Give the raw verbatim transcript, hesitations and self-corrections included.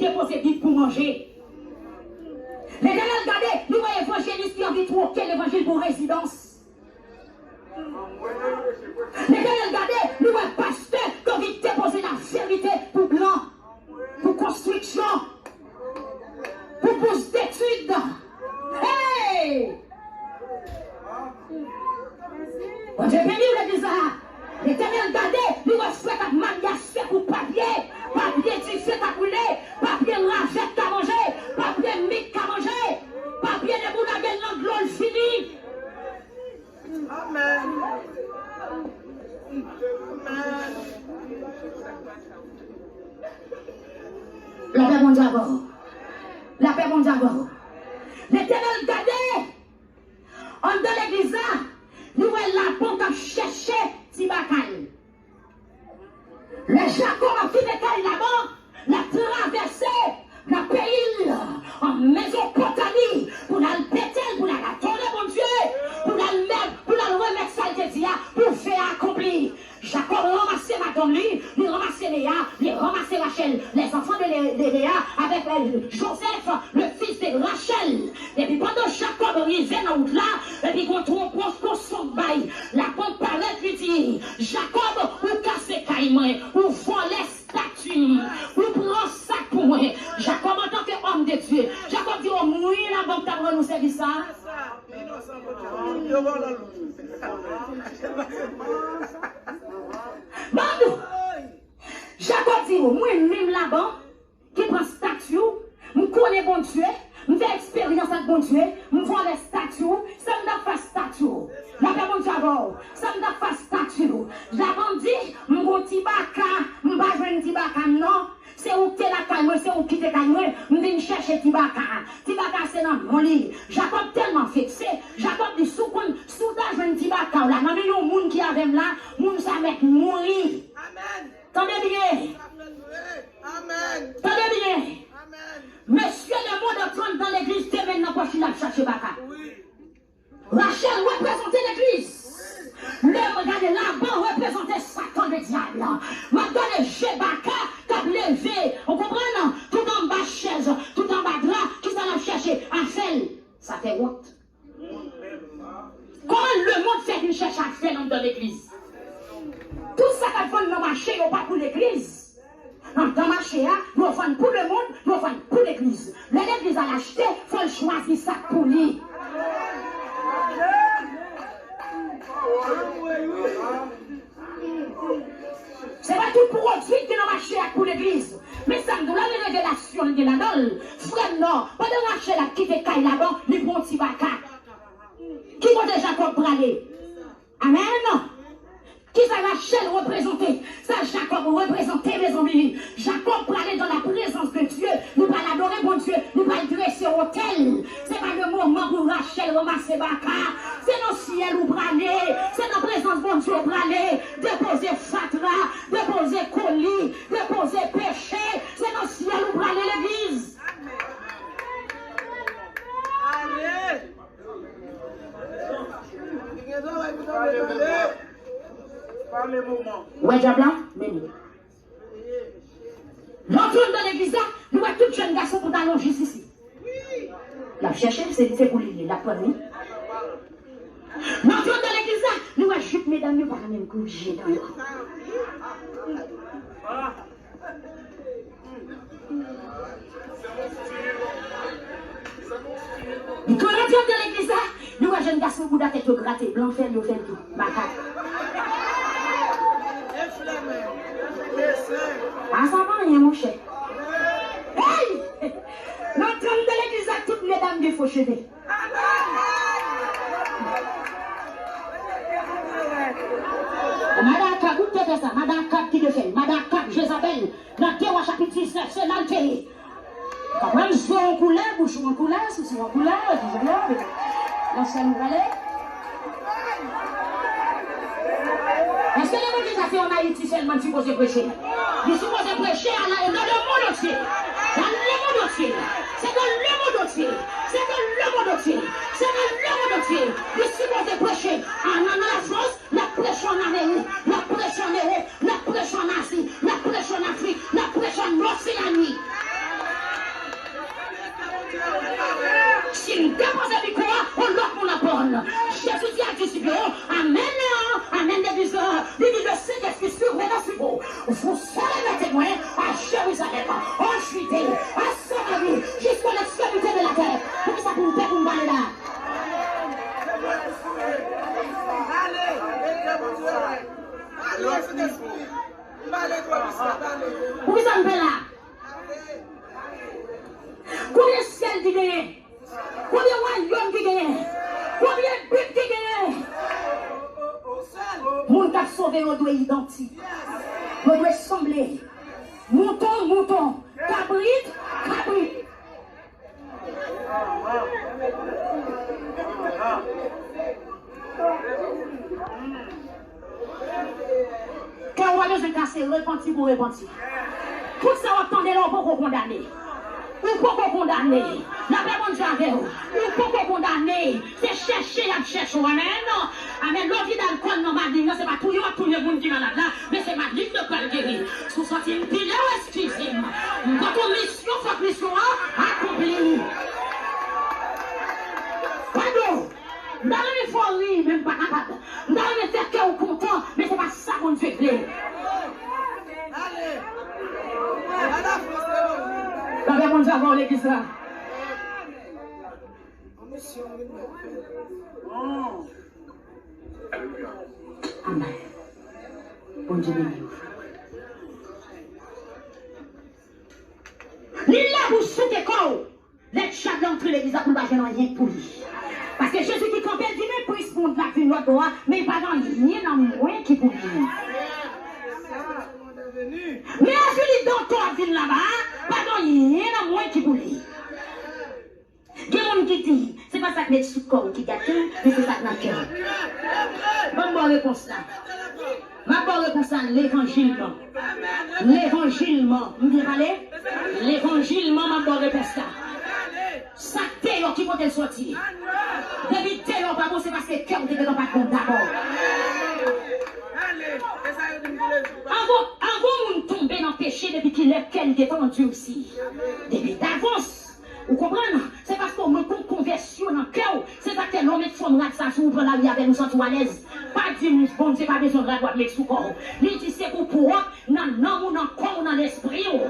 depoze Bib pou manje. Letènèl gade, li wè evanjelis ki anvi twoke levanjil pou rezidans. Letènèl gade, li wè pastè ki anvi depoze laverite pou blan, pou konstriksyon, pou bous detid. Hey! Bondye beni w, legliz la. Letènèl gade, li wè frè k ap maryase pou papye. Papye dife k ap boule, papye ravèt ka manje, papye mik ka manje, papye depi w lage l nan dlo l fini. Amèn. Amèn. Lapè Bondye avè w. Lapè Bondye avè w. Letènèl gade. Anndan legliz la, nou wè Laban k ap chèche ti baka l. Lè Jakòb ap kite kay Laban, l ap travèse nan peyi l, an Mezopotami, pou l al Betèl, pou l al adore Bondye, pou l al mèt, pou l al remèt sa l te di a, pou fè a akonpli. Jakòb ranmase madanm li, li ranmase Leya, li ranmase Rachèl, les enfants de Lé- de Leya avec euh, Joseph, le fils de Rachel. Epi pandan Jakòb rive nan wout la, epi gon twonpon koson bay, Laban parèt li di, Jakòb, ou kase kay mwen, ou vòlè stati m, ou pran sa k pou mwen. Jakòb antanke òm de Dye, Jakòb di, o mwen Laban k t ap rann ou sèvis sa. Ban m di w, Jakòb di, mwen menm Laban, ki pran stati w, m konnen Bondye, m fè eksperyans ak Bondye, m vòlè stati w, sa m t ap fè ak stati w? Lapè Bondye avè w, sa m t ap fè ak stati w? Laban di, m gon ti baka, m pa jwenn ti baka m non. Se ou k te lakay mwen, se ou k kite kay mwen, m vin chèche ti baka. Ti baka se nan non li. Jakòb tèlman vekse, Jakòb di, si w konn, si w ta jwenn ti baka w la nan men yon moun ki avè m la, moun sa mèt mouri. Amèn. Tande byen. Amèn. Tande byen. Amèn. Mesye, le mond antre anndan legliz, te men nan pòch li, l ap chache baka. Wi. Rachèl reprezante legliz. Le, gade, Laban reprezante Satan, le dyab. M ap gade je baka k ap leve, ou konprann? Tout anba chèz, tout anba dra, kisa l ap chèche? Afè l. Sa fè wont. Kòman lemonn fè vin chèche afè l anndan legliz? Tout sa k ap vann nan mache yo pa pou legliz. Anndan mache a, yo vann pou lemonn, yo vann pou legliz. Lè legliz al achte, fò l chwazi sa k pou li. Se pa tout pwodui ki nan mache a k pou legliz. Men sa m di w la, men revelasyon l gen ladan l. Frè m nan, pandan Rachèl ap kite kay Laban, li pran yon ti baka. Ki kote Jakòb prale? Amèn. Kisa Rachèl reprezante? Sa Jakòb reprezante, mezanmi? Jakòb prale dans la présence de Dieu. Li pral adore Bondye. Li pral drese otèl. Se pa le moman pou Rachèl ranmase baka. Se nan syèl ou prale. Se nan prezans Bondye ou prale. Depoze fatra. Depoze koli. Depoze peche. Se nan syèl ou prale, legliz. Ale. Wè dyab la? Men li. Lè w antre anndan legliz la, nou wè tout jèn gason pou talon jis isi. L ap chèche, se, se pou li ye, l ap pran li. Lè w antre anndan legliz la, nou wè jip medam yo pa menm kouri je dan yo. Li tou rantre anndan legliz la, li wè jèn gason bouda tèt yo grate, blan fè l, yo fè l tou, makak. A sa pa anyen, monchè. Hey! Nan tan de legliz la, tout medam gen fo cheve. Madan Akab, ou te fè sa. Madan Akab ki te fè l. Madan Akab, Jezabèl, nan de Wa chapit diznèf, se la l te ye. Konprann, zo an koulè, bouch ou an koulè, souse w an koulè, jijou yo, nan sèl ou prale. Èske levanjil sa se an Ayiti sèlman li sipoze preche? Li sipoze preche a la, dans le monde entier. Dans le monde entier. C'est dans le monde entier. C'est dans le monde entier. C'est dans le monde entier. Li sipoze preche a, nan, nan Lafrans, l ap preche an Amerik, l ap preche an Ewòp, l ap preche an Azi, l ap preche an Afrik, l ap preche an Oseani. Jerusalem, en Judée, à Samarie, jusqu'à l'extrémité de la terre. Poukisa pou m pè pou m pale la? Poukisa m pè la? Konbyen syèl ki genyen? Konbyen wayòm ki genyen? Konbyen bib ki genyen? Moun k ap sove yo dwe idantik. Yo dwe sanble. Mouton, mouton. Kabrit, kabrit. Kè w pa bezwen kase, repanti pou repanti. Tout sa w ap tande la, ou poko kondane. Ou poko kondane. Lapè Bondye avè w. Ou poko kondane. Se chèche y ap chèche w. Amèn. Amèn. Lè w vide alkòl nan mading nan, se pa touye w ap touye moun ki malad la, men se mading nan k pral geri. Si w santi m pile w, eskize m. M pote w misyon, fòk misyon an akonpli. Pado. M ta renmen fè w ri, men m pa kapab. M ta renmen fè kè w kontan, men se pa sa Bondye vle. Lapè Bondye avè w, legliz la. Amèn. Bondye beni w. Li la pou souke kò w. Lè dyab la antre legliz la pou l pa jwenn anyen pou li. Paske Jezi ki kanpe, l di, men plis mond la k vin lòt bò a, men li pa gen anyen nan mwen ki pou li. Men Azili Danto ap vin laba a, pa gen anyen nan mwen ki pou li. Gen moun ki di, se pa sa k met sou kò w ki gate w, men se sa k nan kè w. Ban m ba w repons la. M ap ba w repons la, levanjilman. Levanjilman. M byen pale? Levanjilman, m ap ba w repons la. Sa k deyò, ki kote l soti? Depi deyò pa bon, se paske kè w te gentan pa t bon dabò. Anvan, anvan moun tonbe nan peche, depi kilè kè l gentan andursi? Depi davans. Ou konprann? Se paske w manke yon konvèsyon nan kè w. Se sa k fè lè w met fanm rad sa sou ou, pran lari avè l, ou santi w alèz. Pa di m Bondye pa bezwen rad w ap met sou kò w. Li di se pou pwòp nan nanm ou, nan kò w, nan lespri w.